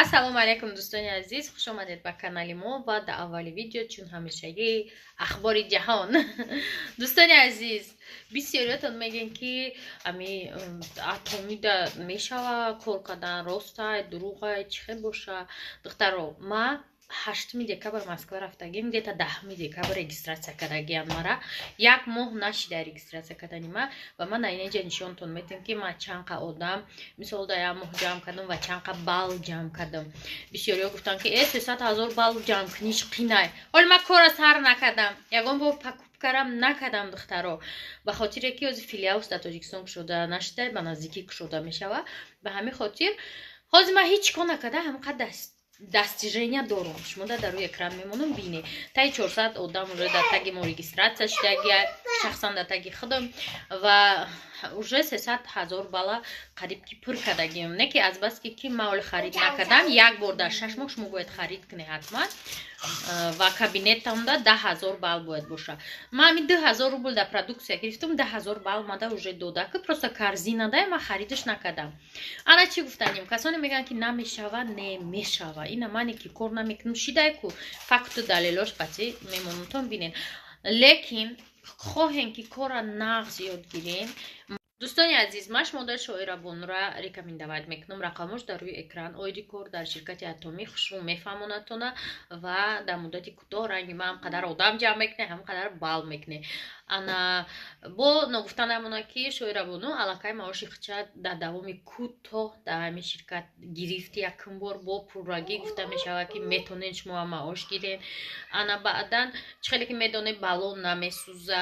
Ассалому алайкум, дӯстони азиз, хуш омадед ба канали мо ва дар аввали видео, чун ҳамешагӣ, ахбори ҷаҳон. Дӯстони азиз, бисёриятон мегӯянд, ки ами Атомида мешава кор кардан, ростай, дурӯғай, чӣ хел боша? Духтаро, ма 8 декабр Москва рафтагим, где-то 10 декабр регистрация кардагиам мара. Як моҳ нашида регистрация кардани ма, ва ман айнаҷа нишонтон метем, ки ма чанд қа одам, мисол, дар як моҳ ҷамъ кардам ва чанд қа балл ҷамъ кардам. Бисёриҳо гуфтанд, ки 300 000 балл ҷамъ куниш қинай. Ҳоли ман кора сар накардам, ягон бор покупка рам накардам, духтаро, ба хотире ки ҳозир филиалш дар Тоҷикистон кушода нашуда, ба наздикӣ кушода мешава. Ба ҳамин хотир ҳозир ман ҳеҷ кор накарда, ҳамин қадр достижения дорум. Шумо дар рӯи экран мемонам, бине. Таи 400 одам уже дар таги мо регистрация шудагия, шахсан дар таги худам, ва уже 300 000 бала қариб ки пур кардагием. Не ки азбаски ки ман оли харид накардам, як бор дар 6 моҳ шумо бояд харид кунед ҳатман, ва кабинетамда 10 000 балл бояд боша. Ман ҳамин 2000 рубл дар продукция гирифтам, 10 000 балл мада уже дода, ки просто корзина да, ман харидаш накардам. Ана чӣ гуфтанем? Касоне мегӯянд, ки намешава. Не, мешава. Ина мане ки кор намекунам, шидай ку, факту далелош қатъи мемонумтон, бинен. Лекин хоҳем, ки кора нағз ёд гирем. Дӯстони азиз, ман шумода Шоирабонура рекомендовать мекунам. Рақамош дар рӯи экран. Оиди кор дар ширкати Атомӣ хушрӯ мефаҳмонадтона ва дар муддати кӯтоҳ ранги ман ҳам қадар одам ҷамъ мекунӣ, ҳам қадар балл мекунӣ. Ана бо ногуфта намонад, ки Шоирабону аллакай маоши худша дар давоми кӯтоҳ дар ҳамин ширкат гирифт, якум бор бо пуррагӣ. Гуфта мешавад, ки метонед шумо маош гиред. Ана баъдан, чӣ хеле ки медонед, баллон намесӯза,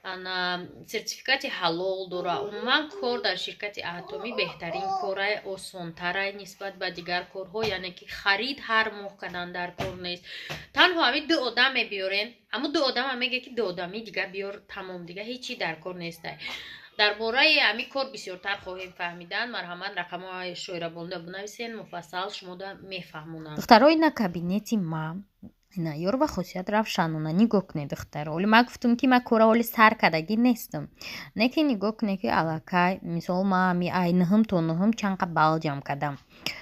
ана сертификати ҳалол дора. Умуман, кор дар ширкати Атомӣ беҳтарин корай, осонтарай нисбат ба дигар корҳо, яъне ки харид ҳар моҳ кардан дар кор нест. Танҳо ҳамин ду одам мебиёрен, ҳамун ду одама меге, ки ду одами дига биёр, тамом, дига ҳечи дар кор нестай. Дар бораи ҳамин кор бисёртар хоҳем фаҳмидан, марҳамат, рақамҳои Шоирабонда бинависен, муфассал шумода мефаҳмонам. Духтаро, ина кабинети ма, ина ёрва хосият равшанона. Нигоҳ кунед, духтаро, оли ман гуфтам, ки ман кора оли сар кардагӣ нестам, не ки нигоҳ кунед, ки аллакай, мисол, ман ами ай нӯҳум то нӯҳум чанд қа балл ҷамъ кардам.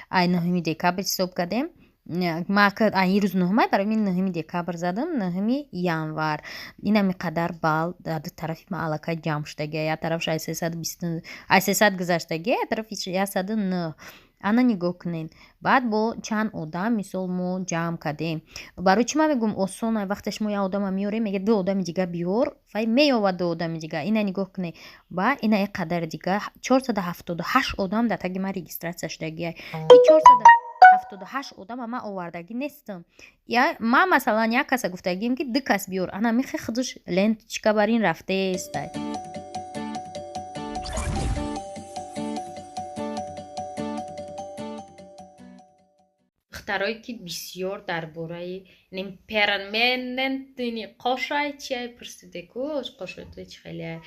Ай 9 декабр ҳисоб кардем, ма ай рӯз нӯҳумай, барои мин 9 декабр задам, 9 январ. Инами қадар балл дар ду тарафи ман аллакай ҷамъ шудагия. Як тарафш ай 320, ай 300 гузаштагия, як тарафи 109. Ана нигоҳ кунед, баъд бо чанд одам, мисол, мо ҷамъ кардем. Барои чӣ ман мегӯям осон? Вақте шумо як одама меорем, мега ду одами дига биёр, вай меёвад ду одами дига. Ина нигоҳ кунед, ба ина и қадар дига 478 одам дар таги ман регистрация шудагия, ки 478 одама ман овардагӣ нестам. Ман, масалан, як каса гуфтагием, ки ду кас биёр, ана михе худаш ленточка бар ин рафтаестай. Духтарое ки бисёр дар бораи перманентный қошай чиай пурсидеку, қошои чи хеле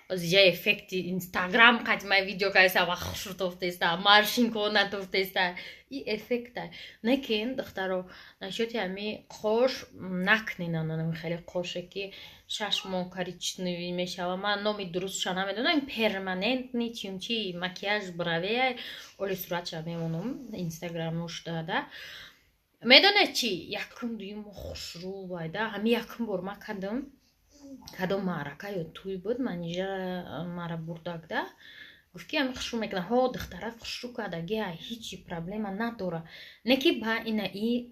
озиҷа эффекти Инстаграм қадимай видео кайса ва хушрӯ тофтеста, морщинка натофтеста, и эффекта. Лекин, духтаро, насчёти ҳами қош накунен. Анами хеле қоше, ки 6 моҳ коричневый мешава, ман номи дурустша намедонам, перманентный чимчи макияж бровей, оли суратша мемонам инстаграмошда. Медонед чи, якум дуюм моҳ хушрӯ вайда. Ҳами якум бор ма кардам, кадом маърака ё тӯй буд, манижа мара бурдагда, гуфт, ки ҳами хушрӯ мекунад. Ҳо, духтарак хушрӯ кардагия, ҳичи проблема надора, не ки ба ина и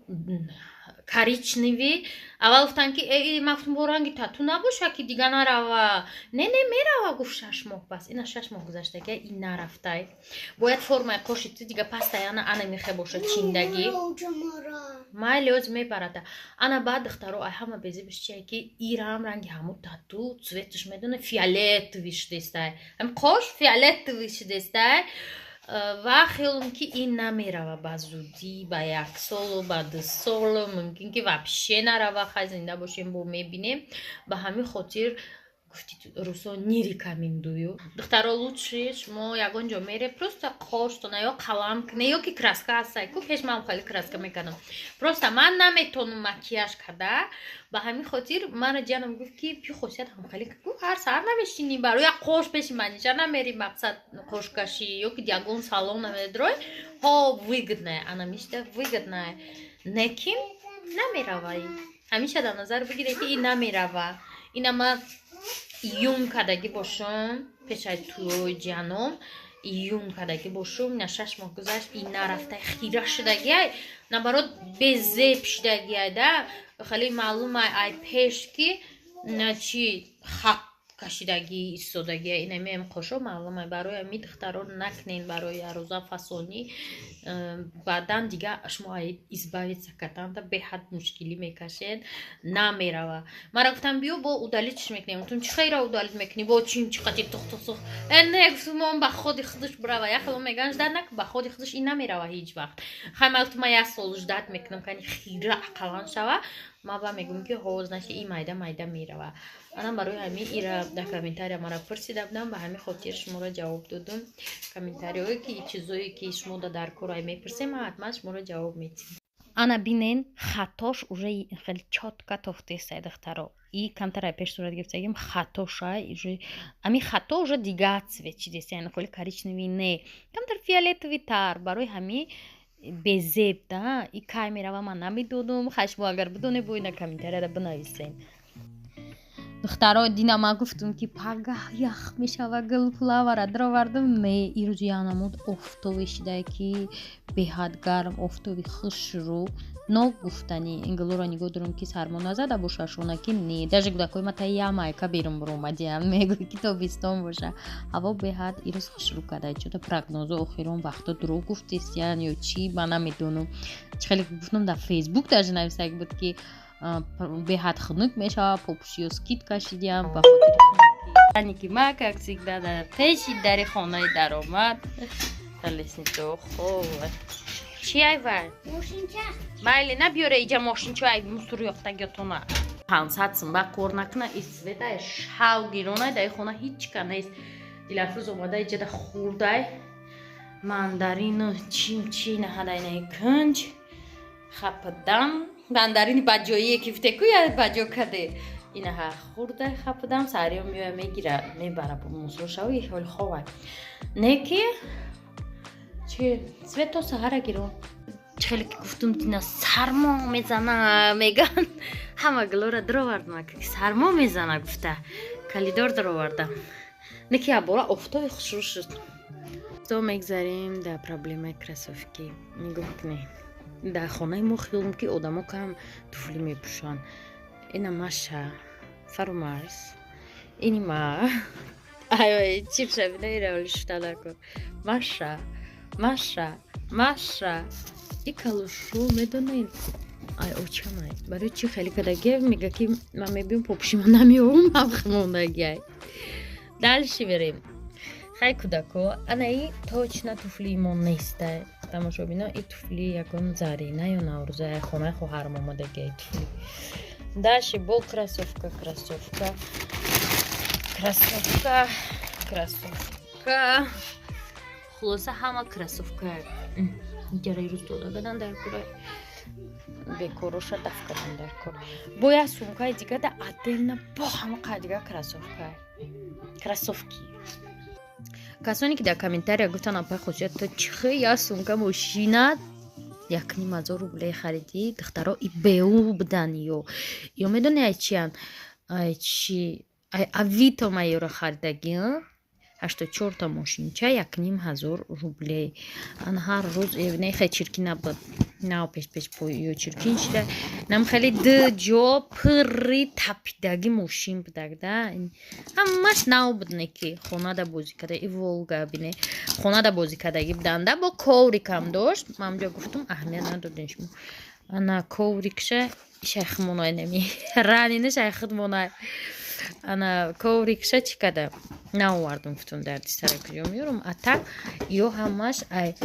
коричневый аввал гуфтанд, ки ман гуфтам, бо ранги тату набоша, ки дига нарава. Не, не, мерава, гуфт, 6 моҳ пас. Ина 6 моҳ гузаштагия, и нарафтай. Бояд формаи қоши ту дига пастаяна ана мехе боша, чиндагӣ майли оз мебарада. Ана баъд, духтаро, ай ҳама безебиш чие, ки ирам ранги ҳаму тату цвет ш медона, фиолетовый шудестай, ҳами қош фиолетовый шудестай, ва хиёлам, ки ин намерава ба зудӣ, ба як солу, ба 2 солу мумкин, ки вообще нарава. Хай, зинда бошем, бо мебинем. Ба ҳамин хотир Гуфти русо, не рекомендую. Духтаро, лучше шумо ягон ҷо мере, просто қоштона ё қалам кне, ё ки краска ҳастай ку. Пеш ман хеле краска мекардам, просто ман наметонам макияж карда. Ба ҳамин хотир мана ҷанам гуфт, ки пи хосият ҳам хеле ку, ҳар саҳар намешинӣ барои як қош пеши маниша намери, мақсад қошкашӣ ё ки ягон салон намедрой. Ҳо, выгодная, ана мишта выгодная, лекин намеравай. Ҳамеша дар назар бигире, ки ин намерава. Ина ма июн кардагӣ бошам, пешаи тӯи ҷаном июн кардагӣ бошум, ина 6 моҳ гузашт, ин нарафта, хира шудагиай, наоборот, безеб шудагиай да. Хеле маълумай ай пеш, ки чи хат кашидагӣ истодагия. Инамиам қошо маълумай. Барои ами, духтаро, накунен барои арӯза фасонӣ. Баъдан дига шумо ай избавиться карданда беҳад мушкилӣ мекашед, намерава. Мара гуфтам, биё, бо удалить ш мекунем. Гуфтам, чӣ хайра удалить мекунӣ, бо чин чӣ қати тух тух тух? Не, гуфтум, ба ходи худаш бирава. Яхело меган, ждать нак, ба ходи худаш ин намерава ҳеҷ вақт. Хай, ма гуфтум, ма як сол ждать мекунам, кани хира ақаллан шава. Ма ба мегӯм, ки ҳо, значит, и майда майда мерава. Ана барои ҳамин ира дар комментария мара пурсида будам, ба ҳамин хотир шуморо ҷавоб додум. Комментариҳое ки чизое ки шумо дар корай мепурсем, ман ҳатман шуморо ҷавоб медиҳам. Ана бинен, хатош уже хеле чётко тофтесай, духтаро. И камтар пеш сурат гирифтагим, хатошай уже, ами хато уже дигар цвет чидест, яъне холи коричневый не, камтар фиолетовый тар. Барои ҳамин безеб да. И кай мерава, ман намедонам. Хай, шумо агар бидонед, бо ина комментарияда бинависен. Духтаро, дина ман гуфтум, ки пагаҳ ях мешава, гулфлавара даровардам. Не, ирӯз як намуд офтобе шидае, ки беҳад гарм, офтоби хушрӯ ногуфтанӣ. Ин гулоро нигоҳ дорам, ки сармо назада бошашона, ки не, даже кӯдакҳои ма таи як майка берун баромадиям. Мегӯй, ки тобистон боша, ҳаво беҳад ирӯз хушрӯ када. Чӯта прогнозо охирон вақто дурӯғ гуфтестиян ё чӣ, ман намедонам. Чӣ хеле гуфтам, дар Фейсбук даже нависак буд, ки беҳад хунук мешавад, попушиё скидка шидиям ба хотири хунукӣ. Ки ма, как всегда, дар пеши дари хонаи даромад лестница. Хоб, чи ай вай? Майли, набиёре иҷа мошинчо, ай мусур ёфтагиётона. 500 сум ба кор накуна. И свет ай шав гиронай, дар хона ҳеҷ ка нест. Дилафрӯз омада, иҷада хурдай мандарину чим чи наҳадайнаи кунҷ хападам. Мандарини баҷоие ки фте ку, я баҷо каде, инаҳа хурдай хападам. Саҳриё меоя, мегира, мебара бо мусур шави. Ҳоли ховай, не ки чи свет то саҳара гирон. Хеле ки гуфтум, дина сармо мезана меган, ҳама гулора даровардам, ки сармо мезана гуфта, калидор даровардам. Не ки абора офтоби хушрӯ шуд. То мегзарем дар проблемаи кроссовки. Нигоҳ кунед, дар хонаи мо хиёлм, ки одамо кам туфлӣ мепӯшанд. Ина Маша, Фарумарс, ини ма ай чипшабина, ира шута накун. Маша, Маша, Маша, и калошу медонед, ай очамай барои чӣ хеле кадагия? Мега, ки ман мебиём, попушима намеёвам, ҳамхмондагиай. Дальше берем. Хай, кӯдако, анаи точно туфлии мо нестай, тамошобино. И туфли ягон Зарина ё Наврӯза, хонаи хоҳарам омадагиай туфли. Дальше бо кроссовка, кроссовка, кроссовка, кроссовка. Хулоса, ҳама кроссовка ҷараи рӯз дода кадан дар кора, бекороша даф кадан дар кор. Бо як сумкаи дига да отдельно, бо ҳама қай дига кроссовка, кроссовки. Касоне ки дар комментария гуфтан, апай Хосият, то чихе як сумка мошинат 1500 рубле харидӣ? Духтаро, и беу будан ё медони ай чиян, ай чи, ай Авито ма ёро харидагӣ. 84-та мошинча 1500 рубле. Ан ҳар рӯз не, хеле чиркин набуд, нав пеш пеш ё чиркин шида. Нам хеле ду ҷо пурри тапидаги мошин будаг да, ҳамаш нав буд. Не ки хонада бозӣ карда, и Волга бине, хонада бозӣ кардагӣ буданда, бо коврик ам дошт. Ман ҷо гуфтум, аҳамият надодем шумо. Ана коврик ша шайхмонай, нами ранина шайхудмонай. Ана коврик ша чӣ када наовардум, гуфтум, дарди сара куҷо меёрам. А так ё ҳамаш ай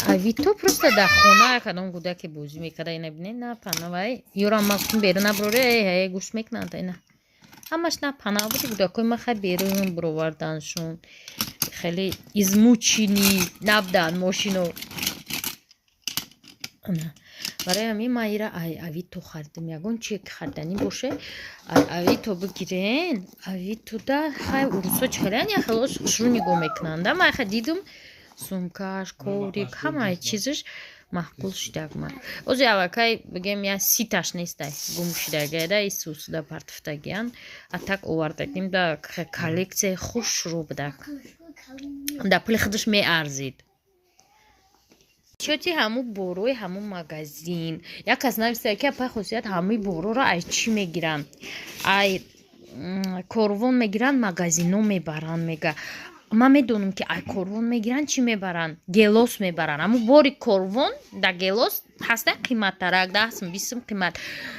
Авито, просто дар хона кадом кӯдаке бозӣ мекарда. Ина бинед, на панавай ёрам, ма гуфтум, берун наброре, гӯш мекунанд. Ина Ҳамаш на пана буди, кӯдакои ма хай берун бироварданшон, хеле измученный набуданд мошино. Барои ҳамин ман ира ай Авито харидам. Ягон чие ки хариданӣ боше, ай Авито бигирен. Авитода хай урусо чӣ хеле я хелош хушрӯ нигоҳ мекунанд. Ман хай дидум, сумкаш, коврик, ҳамаи чизаш маъқул шудак. Ман ози аллакай бигем, я ситаш нестай, гум шудагида, исусуда партуфтагиян. А так овардагим да, коллекцияи хушрӯ будак, да пули худаш меарзид. Чоти ҳамун борои ҳамун магазин як кас нависта, ки апай Хосият, ҳамаи бороро ай чӣ мегиранд? Ай корвон мегиранд, магазино мебаранд, мега. Ман медонам, ки ай корвон мегиранд, чӣ мебаранд? Гелос мебаранд. Ҳамун бори корвон да гелос ҳаста, қиматтарак, 10 сум, 20 сум қимат.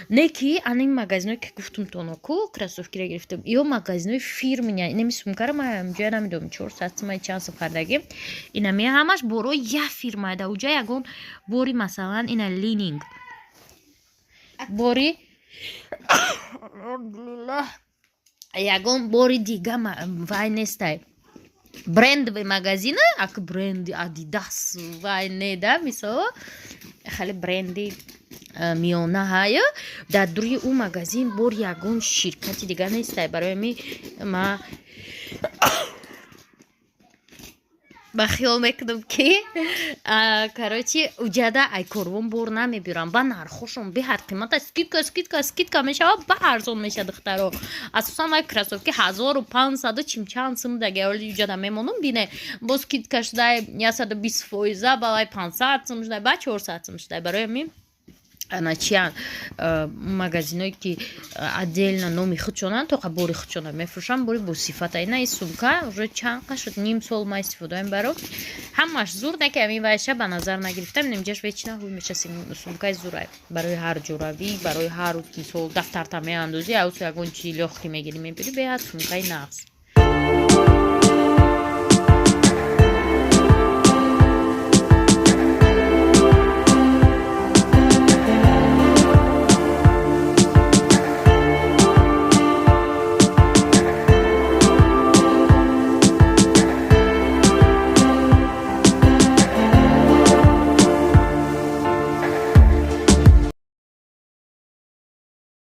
Не ки ана ин магазиное ки гуфтумтоно ку, кроссовкира гирифтам, ё магазинои фирменный. Инами сумкара ман ҳамҷоя намедонам, 400 сум, чанд сум хардагӣ. Инами ҳамаш борои як фирма. Да уҷа ягон бори, масалан, ина Лининг, бори, алҳамдулиллаҳ, ягон бори дига вай нестай. Брендовый магазина, ак бренди Адидас вай не да, мисол, хеле бренди миёна ҳая. Дар дури ӯ магазин бор ягон ширкати дига нестай. Барои ҳами ма ба хиёл мекунам, ки, короче, уҷада ай корвон бор намебиёрам, ба нархошон беҳад қимата. Скидка, скидка, скидка мешава, ба арзон меша, духтаро. Асосан ай кроссовки 1500 чимчанд сум даги оли уҷада мемонум, бине, бо скидка шудай 120%, ба вай 500 сум шудай, ба 400 сум шудай. Барои ҳамин ана чиян, магазиное ки отдельно номи худшонанд, тоқа бори худшона мефурӯшанд, бори босифата. Ина и сумка уже чанд қа шуд, ним сол ма истифода мебарам, ҳамаш зур. Не ки ҳамин вайша ба назар нагирифтам, инҷаш вечно ҳуй меша. Сумкаи зурай барои ҳар ҷуравӣ, барои ҳар мисол дафтарта меандозӣ, аусу ягон чи лёгкий мегирӣ, мебирӣ, беҳад сумкаи нағз.